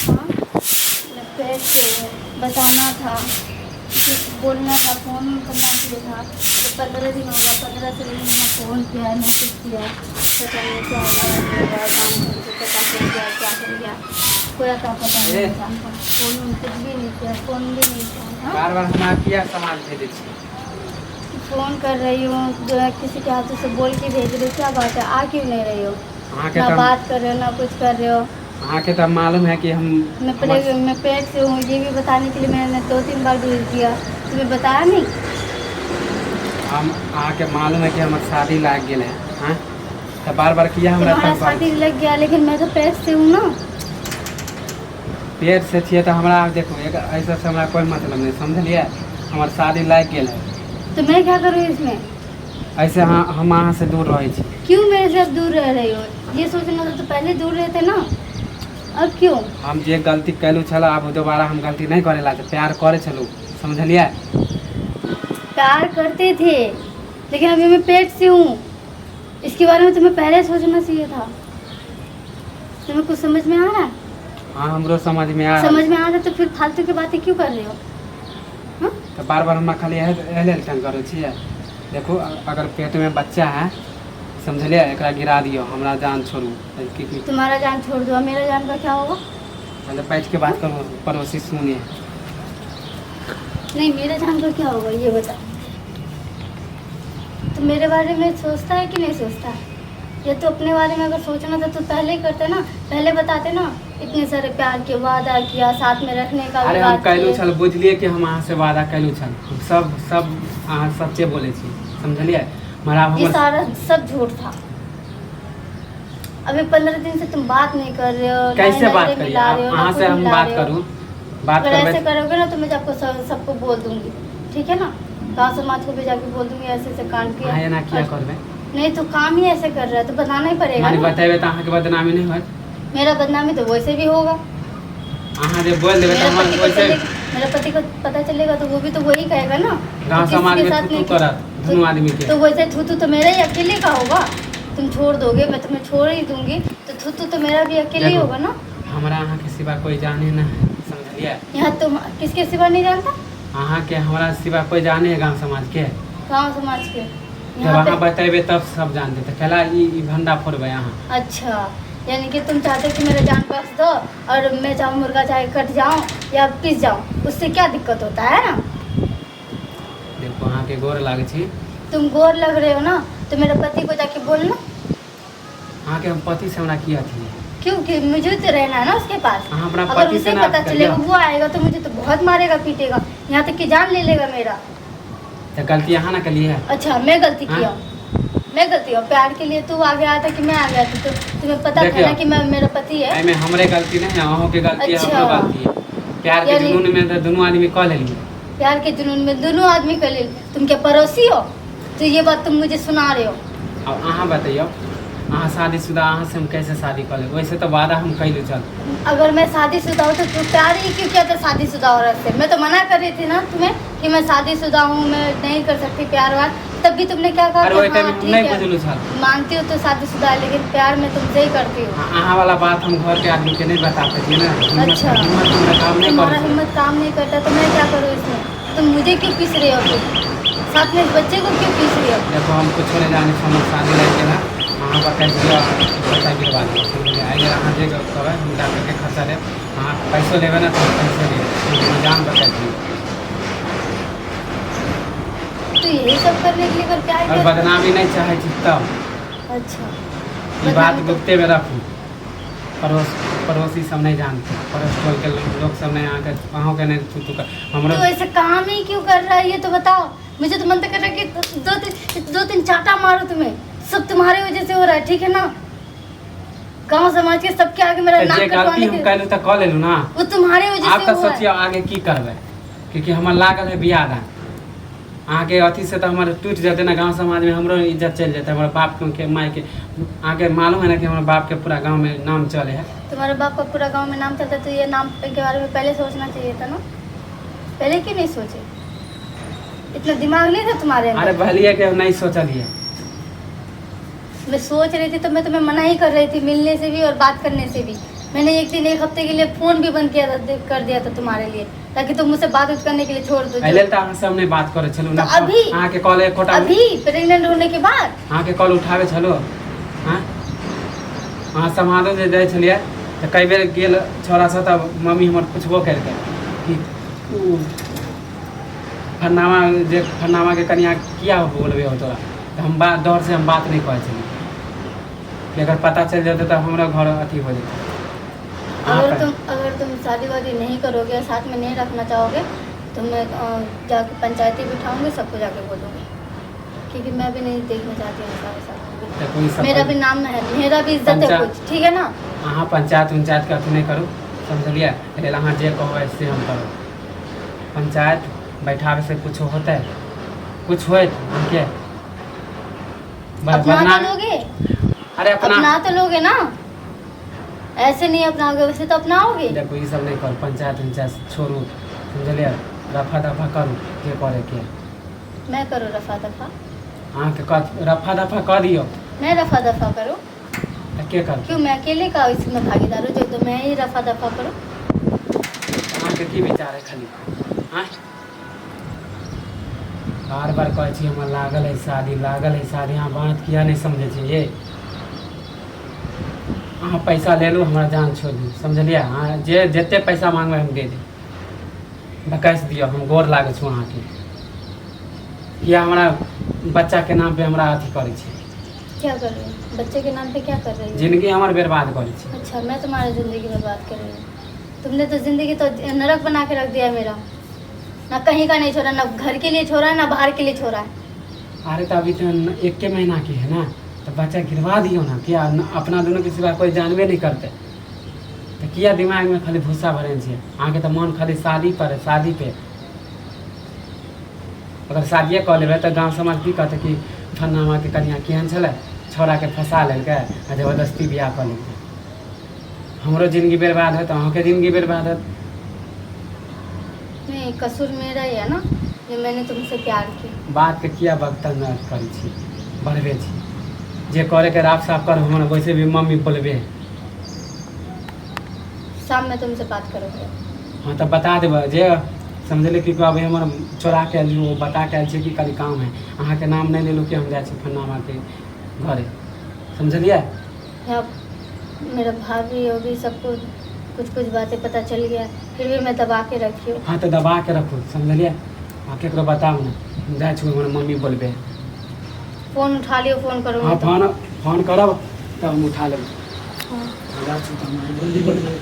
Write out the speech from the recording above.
हाँ, मैं पेट से हूँ, बताना था, बोलना था, फोन करना चाहिए था। तो 15 दिन होगा, 15 से दिन ना फोन किया ना कुछ किया। पता नहीं क्या हुआ, नहीं हुआ, काम करके पता चल गया क्या कर गया, कोई अता पता नहीं ए। इंसान का। फोन उन कुछ भी नहीं किया, फोन भी नहीं किया। हाँ? बार बार हमरा किया सामान भेजै छी? फोन कर रही हूँ जो है, किसी के हाथों से बोल के भेज रही हूँ। क्या बात है, आ क्यों नहीं रही हो? अहाँके ना तऽ बात कर रहे हो ना कुछ कर रहे हो। अहाँके तऽ मालूम है कि हम मैं पहले मैं पेट से हूँ, ये भी बताने के लिए मैंने 2-3 बार भेज दिया, तुम्हें बताया नहीं। हम अहाँके मालूम है कि हमर शादी लागि गेल है। हाँ, तऽ बार बार किया हमरा तुम्हारा तंग करै शादी छी? लग गया, लेकिन मैं तो पेट से हूँ ना। पेट से छियै तऽ हमरा देखू, एक एहि सबसँ हमरा कोइ मतलब नहि, समझलियै? हमर शादी लागि गेल है। तो मैं क्या करूँ इसमें? ऐसे अहाँ हम अहाँसँ दूर रहै छी। क्यों मेरे से अब दूर रह रही हो? ये सोचना था तो पहले दूर रहते ना, अब क्यों? हम जे गलती कयलहुँ छलहुँ, आब दोबारा हम गलती नहि करै ला प्यार करै छलहुँ, समझलियै? प्यार करते थे, लेकिन अभी मैं पेट से हूँ, इसके बारे में तुम्हें पहले सोचना चाहिए था। तुम्हें कुछ समझ में आ रहा है? हाँ, हमरो समझमे आ रहल। समझ में आ रहा है तो फिर फालतू की बातें क्यों कर रहे हो? हाँ? तऽ बार बार हमरा खाली एहि लेल तंग करै छियै। देखू, अगर पेटमे बच्चा है, समझलियै, एकरा गिरा दियौ, हमरा जान छोड़ू कि तुम्हारा जान छोड़ दो, मेरा जान का क्या होगा? पहले बैठ के बात करू, पड़ोसी सुने। नहीं, मेरा जान का क्या होगा ये बता। तो मेरे बारे में सोचता है कि नहीं सोचता? ये तो अपने बारे में अगर सोचना था तो पहले ही करते ना, पहले बताते ना। इतने सारे प्यार के वादा किया, साथ में रखने का भी अरे हम बात कैलू किए। छल, बुझलियै कि हम अहाँसँ वादा कैलू छल। हम सब सब अहाँ सच्चे बोलै छी, समझलियै? मगर आब ये हमर सारा सब झूठ था। अभी 15 दिन से तुम बात नहीं कर रहे हो, ना ही कैसे नजरें बात करिए? मिला रहे हो, ना अहाँ कुछ से हम मिला बात रहे हो। करू, बात अगर ऐसे करबै। करोगे ना तो मैं आपको सबको बोल दूंगी, ठीक है ना? गाँव समाज को भी जाके बोल दूंगी, ऐसे ऐसे कांड किया। अहाँ एना किया और- करबै? नहीं तो काम ही ऐसे कर रहा है तो बताना ही पड़ेगा माने ना। बतेबै तऽ अहाँके बदनामी नहि होत? मेरा बदनामी तो वैसे भी होगा। अहाँ जे बोलि देबै तऽ मेरा हमर पति को वैसे चले मेरा पति को पता चलेगा तो वो भी तो वही कहेगा ना गाँव कि किसी समाज के में साथ थू नहीं। करत दुनू आदमी के। तो वैसे थू थू तो मेरा ही अकेले का होगा। तुम छोड़ दोगे, मैं तुम्हें छोड़ ही दूंगी, तो थू थू तो मेरा भी अकेले ही देखो। होगा ना। हमरा अहाँके सिवा कोइ जाने ना है, समझलियै? यहाँ तुम किसके सिवा नहीं जानता? अहाँके हमरा सिवा कोइ जाने है गाँव समाज के? गांव समाज के जब यहाँ अहाँ पे बतेबै तब सब जानते, तऽ कैला ई ई भंडा फोड़बै अहाँ? अच्छा, यानी कि तुम चाहते हो कि मेरा जान बख्श दो और मैं चाहूँ मुर्गा चाहे कट जाऊँ या पिस जाऊँ, उससे क्या दिक्कत होता है ना? देखो, अहाँके गोर लागै छी। तुम गोर लग रहे हो ना, तो मेरे पति को जाके बोलना। अहाँके हम पति से हमरा की अथी है? क्योंकि मुझे तो रहना है ना उसके पास। अहाँ अपना अगर पति से उसे ना पता करियौ। चलेगा, वो आएगा तो मुझे तो बहुत मारेगा पीटेगा, यहाँ तक कि जान ले लेगा मेरा। तऽ गलती अहाँ ना केलियै? अच्छा, मैं गलती हाँ? किया? मैं गलती हूँ? प्यार के लिए तू आगे आया था कि मैं आ गया था? तो तुम्हें पता था देखियो। ना कि मैं मेरा पति है। एहिमे हमरे गलती नहीं है, अहूँके गलती है, अच्छा। हमरो गलती है। प्यार के जुनून में तऽ दुनू आदमी कऽ लेलियै। प्यार के जुनून में दोनों आदमी कर ले। तुम क्या पड़ोसी हो तो ये बात तुम मुझे सुना रहे हो? आब अहाँ बतैयौ, अहाँ शादीशुदा, अहाँ से हम कैसे शादी कऽ लेब? वैसे तऽ वादा हम कैलू चल। अगर मैं शादीशुदा हूँ तो तू प्यार ही क्यों किया था शादीशुदा औरत से? मैं तो मना कर रही थी ना तुम्हें कि मैं शादीशुदा हूँ, मैं नहीं कर सकती प्यार वार, तब भी तुमने क्या कहा अरे कि ओहि टाइम हाँ हम ठीक नहि है, बुझलू छल। मानती हो तो शादीशुदा है, लेकिन प्यार मैं तुमसे ही करती हूँ। अहाँ वाला बात हम घर के आदमी के नहीं बता सकती ना। हिम्मत अच्छा। हिम्मत हमरा काम नहीं तुम्हारा करै छै। हिम्मत काम नहीं करता तो मैं क्या करूँ इसमें? तुम मुझे क्यों पीस रहे हो फिर? साथ में इस बच्चे को क्यों पीस रहे हो? देखो, हम कुछो नहि जानै छी, हमर शादी लागि गेल है। अहाँ बता दिअ, पैसा गिरवा दिअ, समझलियै? आइ गेल अहाँ जे कहबै, हम डॉक्टरके खर्चा देब। अहाँ पैसो लेबै ने तऽ हम पैसो देब, हमर जान बचा दियौ। तो यही सब करने के लिए अगर प्यार और किया बदनामी नहि चाहै छी तब। अच्छा। ई बात बदनामी तो गुप्ते में रखू, पड़ोस पड़ोसी सब नहीं जानते, पड़ोस टोल के लोग सब नहीं, अहाँके अहूँके नहीं थू थू कर हमरो। तो ऐसे काम ही क्यों कर रहा है, ये तो बताओ मुझे। तो मन तो कर रहा है कि दो तीन दो तीन चाटा मारो तुम्हें। सब तुम्हारे वजह से हो रहा है, ठीक है ना? गांव समाज के सबके आगे मेरा तऽ नाक जे गलती कटवाने हम के कैलू तऽ कऽ लेलू ना। वो तुम्हारे वजह आब से तऽ हुआ है। सोचियौ आगे की करबै, क्योंकि हमर लागल है बियाह दान। अहाँके अथीसँ तऽ हमर टूटि जेतै ने, गाँव समाजमे हमरो इज्जत चलि जेतै, हमर बापके मायके। अहाँके मालूम है ना कि हमर बापके पूरा गाँवमे नाम चलै है। तुम्हारे बाप का पूरा गांव में नाम चलता है, तो ये नाम के बारे में पहले सोचना चाहिए था ना। पहले क्यों नहीं सोचे? इतना दिमाग नहीं था तुम्हारे अरे अंदर? भलिए के नहीं सोचलिए। मैं सोच रही थी तो मैं तुम्हें मना ही कर रही थी मिलने से भी और बात करने से भी। मैंने एक दिन एक हफ्ते के लिए फोन भी बंद किया था, कर दिया था तुम्हारे लिए, ताकि तुम मुझसे बात उत करने के लिए छोड़ दो। एहि लेल तऽ अहाँ से हम नहि बात करै छलहुँ तो ना। अभी अहाँके कॉल एकोटा अभी प्रेग्नेंट होने के बाद अहाँके कॉल उठाबै छलहुँ? हँ, अहाँ समाधो जे जाइ छलियै तऽ कई बेर गेल छौड़ा सब तऽ मम्मी हमर पुछबो केलकै कि उ फरनामा जे फरनामाके कनियाँ किया बोलबै हो तोरा। तऽ हम बात डरसँ हम बात नहि कहै छलियै कि अगर पता चलि जेतै तऽ हमरा घर अथी हो जेतै। अहाँ अगर तुम, अगर तुम शादी वादी नहीं करोगे और साथ में नहीं रखना चाहोगे तो मैं जाके पंचायती बिठाऊंगी, सबको जाके बोलूँगी, क्योंकि मैं भी नहीं देखना चाहती हूँ ऐसा वैसा। देखू ई सब मेरा भी नाम है, मेरा भी इज्जत है कुछ, ठीक है ना? अहाँ पंचायत उंचायतके अथी नहि करू, समझलियै? एहि लेल अहाँ जे कहबै से हम करब। पंचायत बैठाबै से कुछो होतै? कुछ होयत अहाँके? अपना तो बदनाम लोगे। अरे अपना अपना तो लोगे ना, ऐसे नहीं अपनाओगे, वैसे तो अपनाओगे। देखू ई सब नहि करू, पंचायत उंचायत छोड़ू, समझलियै? रफा दफा करू जे करैके। मैं करूँ रफा दफा? अहाँके कह रफा दफा कऽ दियौ। मैं रफा दफा करूँ? तऽ के करतै? क्यों, मैं अकेले का इसमें भागीदार हूँ जो तो मैं ही रफा दफा करूँ? अहाँके की विचार है खाली? आँय, बार बार कहै छी हमर लागल है शादी, लागल है शादी, अहाँ बात किया नहि समझै छी ये? अहाँ पैसा ले लू, हमरा जान छोड़ि दियौ, समझलियै? अहाँ जे जते पैसा मांगबै हम दे देब, बकैस दियौ, हम गोर लागै छी अहाँके। किया हमरा बच्चाके नाम पे हमरा अथी करै छी? क्या कर रही हूँ बच्चे के नाम पे? क्या कर रही हूँ? जिंदगी हमर बर्बाद करै छी। अच्छा, मैं तुम्हारी ज़िंदगी बर्बाद कर रही हूँ? तुमने तो ज़िंदगी तो नरक बना के रख दिया है मेरा। ना कहीं का नहीं छोड़ा, ना घर के लिए छोड़ा है, ना बाहर के लिए छोड़ा है। अरे तो अभी तो एके महीना के है ना, तो बच्चा गिरवा दियौ ना। किया अपना दुनू के सिवा कोई जानबे नहीं करते, तऽ किया दिमागमे खाली भूसा भरने छियै? अहाँके तऽ मन खाली शादी पर है, शादी पे। अगर शादिये कऽ लेबै तऽ गाँव समाज की कहतै कि फन्नामाके कनिआँ केहन छलै, छौड़ाके फँसा लेलकै आ जबरदस्ती बियाह कऽ लेलकै। हमरो जिन्दगी बर्बाद होत, अहूँके जिन्दगी बर्बाद होत। नहीं, कसूर मेरा ही है ना जो मैंने तुमसे प्यार किया। बातके किया बर्तन करै छी, बढ़बै छी? जे करैके राफ साफ कर, हमरा वैसे भी मम्मी बोलबे। शाम में तुमसे बात करूँगी। हँ, तऽ बता देबै जे समझलियै कि अभी हमर चोरा के आयल छी, ओ बता के आयल छी कि कनि काम है। अहाँके नाम नहि लेलहुँ कि हम जाइ छी फन्नामाके घरे, समझलियै? यहाँ मेरा भाभी होगी, सबको कुछ कुछ बातें पता चल गया, फिर भी मैं दबा के रखी हूँ। हँ, तऽ दबा के रखू, समझलियै? आ केकरो बताउ ने, हम जाइ छी, हमर मम्मी बोलबे। फोन उठा लियो, फोन करूँगी हँ तो। फोन, फोन करब तब हम उठा लेब। हाँ। जाइ छी तऽ हम जल्दी बोलबै।